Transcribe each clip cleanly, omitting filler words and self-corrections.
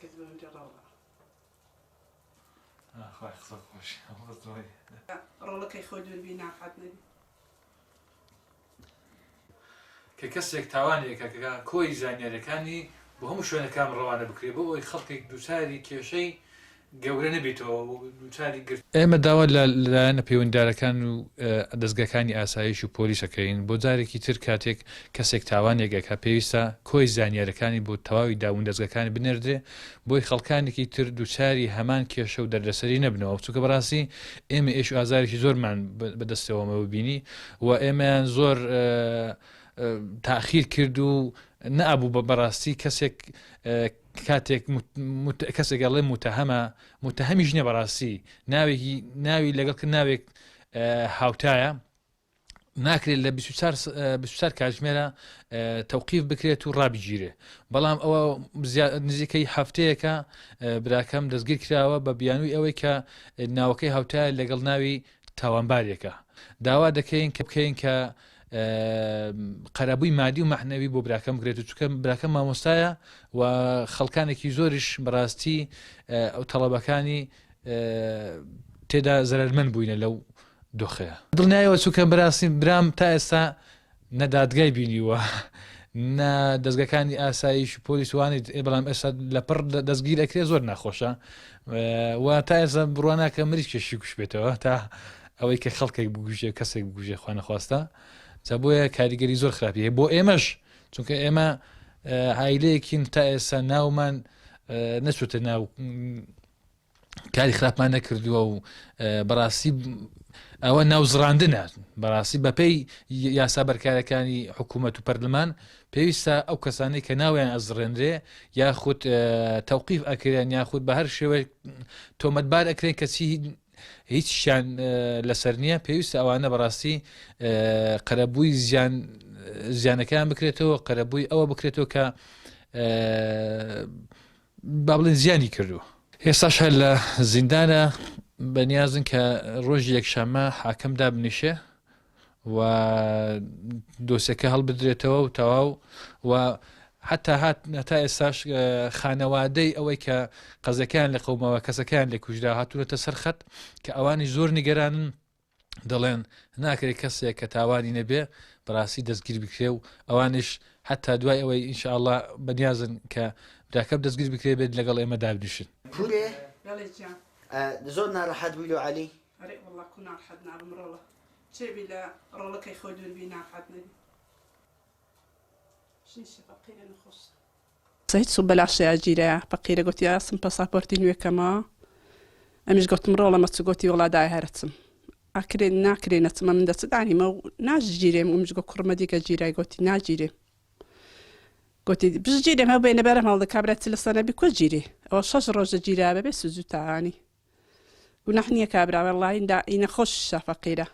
کرد بمری ڕۆڵە. خوای قسە خۆش ڕۆڵەکەی خۆی دووربی ناحەت نەبی. کە کەسێک تاوانێکە کە کۆی زانیاریەکانی بۆ هەموو شوێنەکان ڕەوانە بکرێت بۆ ئەوەی خەڵکێک دووچاری کێشەی گەورە نەبێتەوە و دووچاری گرت. ئێمە داوا لە لایەنە پەیوەندیدارەکان و دەزگاکانی ئاسایش و پۆلیس ئەکەین بۆ جارێکی تر کاتێک کەسێک تاوانێک ئەکا پێویستە کۆی زانیارەکانی بۆ تەواوی دامودەزگاکانی بنێردرێ بۆی خەڵکانێکی تر دووچاری هەمان کێشە و دەردەسەری نەبنەوە چونکە بەڕاستی ئێمە ئێش و ئازارێکی زۆرمان بەدەستەوەمەوە بینی و ئێمەیان زۆر تاخیر کرد و نەبوو بە بەڕاستی کەسێک کاتێک کەسێک ئەڵێ متهەمە متهەمیش نیە بەڕاستی ناوێکی ناوی لەگەڵ کە ناوێک هاوتایە ناکرێت لە 24 کاتژمێرە تەوقیف بکرێت و ڕابگیرێ بەڵام ئەوە نزیکەی هەفتەیەکە براکەم دەستگیر کراوە بە بیانووی ئەوەی کە ناوەکەی هاوتایە لەگەڵ ناوی تاوانبارێکە داوا دەکەین کە بکەین کە قەرەبووی مادی و مەعنەوی بۆ براکەم بکرێت و چونکە براکەم مامۆستایە و خەڵکانێکی زۆریش بەڕاستی ئەو تەڵەبەکانی تێدا زەرمەند بووینە لەو دۆخەیە دڵنیایەوە چونکە بەراستی برام تا ئێستا نە دادگای بینیوە نە دەستگەکانی ئاسایش و پۆلیس وانی بەڵام ئێستا لە پڕ دەستگیر ئەکرێ زۆر ناخۆشە و تا ئێستا بڕوا ناکە مریشکێکی کوشبێتەوە تا ئەوەی کە خەڵکێک بگوژێ کەسێک بگوژێ خوانەخواستە جا بۆیە کاریگەری زۆر خراپی هەیە بۆ ئێمەش چونکە ئێمە عایلەیەکین تا ئێستا ناومان نەچوتە ناو کاری خراپمان نەکردووە و بەڕاستی ئەوە ناوزڕاندنە بەڕاستی بەپێی یاسا بەرکارەکانی حکوومەت و پەرلەمان پێویستە ئەو کەسانەی کە ناویان ئەزڕێنرێ یاخود تەوقیف ئەکرێن یاخود بە هەر شێوەیەک تۆمەتبار ئەکرێن کەچی هیچیان لەسەر نییە پێویستە ئەوانە بەڕاستی قەرەبووی زیان زیانەکەیان بکرێتەوە قەرەبووی ئەوە بکرێتەوە کە با بڵێن زیانی کردووە. ئێستاش هەر لە زیندانە، بەنیازن کە ڕۆژی یەکشەممە حاکم دابنیشێ و دۆسیەکە هەڵبدرێتەوە و تەواو و حتا هات هەتا ئێستاش خانەوادەی ئەوەی کە قەزەکەیان لە قەومەوە کەسەکەیان لێ کوژرا هاتوونەتە سەر خەت کە ئەوانی زۆر نیگەرانن دەڵێن ناکرێت کەسێک کە تاوانی نەبێ بەڕاستی دەستگیر بکرێ و ئەوانیش حتا دوای ئەوەی ئینشاءاللە بەنیازن کە براکەم دەستگیر بکرێ بێت لەگەڵ ئێمە دابنیشن. پورێ بەڵێ گیان. زۆر ناڕەحەت بووی لۆ عەلی؟ ئەرێ وەڵا کو ناڕەحەت نابم ڕۆڵە چێ بی لە ڕۆڵەکەی خۆی دوور بی ناڕەحەت نەبی ژنیشی فەقیرە نەخۆشە. هیچ سو بەلاشەیا گیرایە فەقیرە گۆتی ئاسم پەساپۆرتی نوێ کەمەوە ئەمیش گۆتم ڕۆڵە مەچو گۆتی وەڵا دایە هەرەچم ئەکرێ ناکرێ نەچمە من دەچ دانیمە و ناژگیرێم ئەمیش گۆ کوڕمە دیگە گیرای گۆتی ناگیرێم گۆتی بژگیرێم هەو بێنە بەرم هەڵدە کابرا چ لە سەنە بی کوە گیرێ ئەوە شەش ڕۆژە گیرا بەبێ سوجو تاوانی گوناح نییە کابرا وەڵڵاهی دا ئی نەخۆشە فەقیرە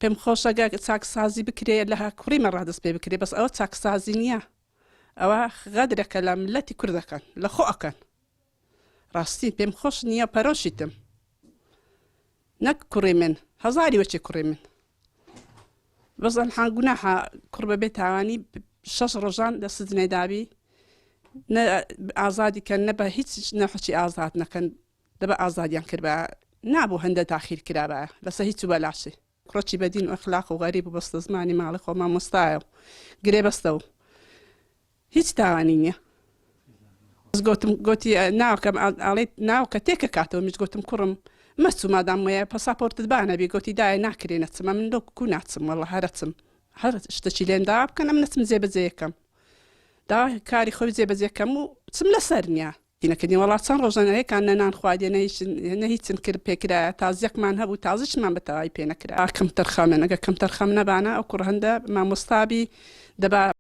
پێم خۆشە گە چاکسازی بکرێ لە کوڕی مەڕا دەست پێ بکرێ بەس ئەوە چاکسازی نییە ئەوە غەدرەکە لە ملەتی کورد ئەکەن لە خۆ ئەکەن ڕاستی پێم خۆش نییە پەرۆشیتم نەک کوڕی من هەزاری وەچێ کوڕی من بەس ئەنحان گوناحە کوڕ بەبێ تاوانی شەش ڕۆژان لە سجنێ دابی نە ئازادی کەن نە بە هیچ نەحچی ئازاد نەکەن دەبە ئازادیان کردبا نابوو هەندە تاخیر کرابایە لەسە هیچ و بەلاشی کوڕەکی بە دین و ئەخلاق و غەریب و بەستە زمانی ماڵی خۆ مامۆستایە و گرێبەستە و هیچ تاوانی نییە گوتم گوتی ناوکەم ئاڵێت ناوکە تێکە کاتەوە میش گوتم کوڕم مەچوو مادام وەیە پەساپۆرتت با نەبی گوتی دایە ناکرێ نەچمە من لۆ کو ناچم وەڵا هەرەچم هەر شتەکی لێم داوا بکەن ئەم نەچم جێبەجێیەکەم دا کاری خۆی جێبەجێکەم و چم لەسەر نییە نەکردین وەڵا چەند ڕۆژە نە یەکان نە نان خواردیە نە هیچ نە هیچن کرد پێکرایە تازیەکمان هەبوو تازیشمان بە تەواوی پێ نەکرا کەمتەرخەمن ئەگەر کەمتەرخەم نەبانە ئەو کوڕە هەندە مامۆستا بی دەبا.